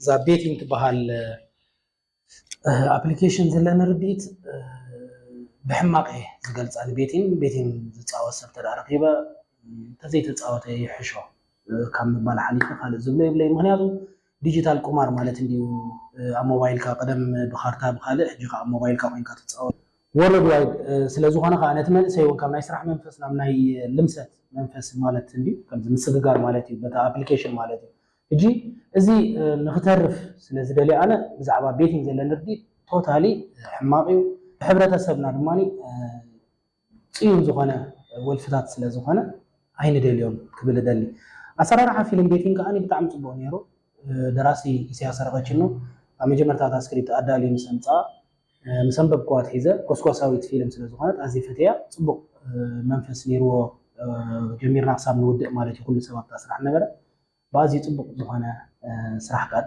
እዛ ቤቲንግ ትበሃል ኣፕሊኬሽን ዘለኒ ርድኢት ብሕማቕ እየ ዝገልፃ። ንቤቲንግ ቤቲንግ ዝፃወት ሰብ ተዳ ረኪበ እንተዘይተፃወተ ይሕሾ ካብ ምባል ሓሊፈ ካልእ ዝብሎ የብለይ። ምክንያቱ ዲጂታል ቁማር ማለት እንዲዩ። ኣብ ሞባይልካ ቀደም ብካርታ ብካልእ ሕጂ ከዓ ኣብ ሞባይልካ ኮይንካ ትፃወት ወርልድ ዋይድ ስለዝኾነ ከዓ ነቲ መንእሰይ እውን ካብ ናይ ስራሕ መንፈስ ናብ ናይ ልምሰት መንፈስ ማለት እንዲዩ ከምዚ ምስግጋር ማለት እዩ በታ ኣፕሊኬሽን ማለት እዩ። ሕጂ እዚ ንክተርፍ ስለዝደልየ ኣነ ብዛዕባ ቤቲንግ ዘለኒ ርድኢት ቶታሊ ሕማቕ እዩ። ብሕብረተሰብና ድማ ፅዩን ዝኾነ ወልፍታት ስለዝኾነ ኣይንደልዮም ክብል እደሊ። ኣሰራርሓ ፊልም ቤቲንግ ከዓ ብጣዕሚ ፅቡቅ ነይሩ። ደራሲ ኢሳያስ ሰረቀችኖ ኣብ መጀመርታ እታ ስክሪፕት ኣዳልዩ ምስ ኣምፅኣ ምስ ኣንበብክዋ ኣትሒዘ ጎስጓሳዊት ፊልም ስለዝኾነት ኣዝየ ፈትየያ። ፅቡቅ መንፈስ ነይርዎ። ጀሚርና ክሳብ ንውድእ ማለት እዩ ኩሉ ሰብ ኣብታ ስራሕ ነበረ። ብኣዝዩ ፅቡቅ ዝኾነ ስራሕ ከዓ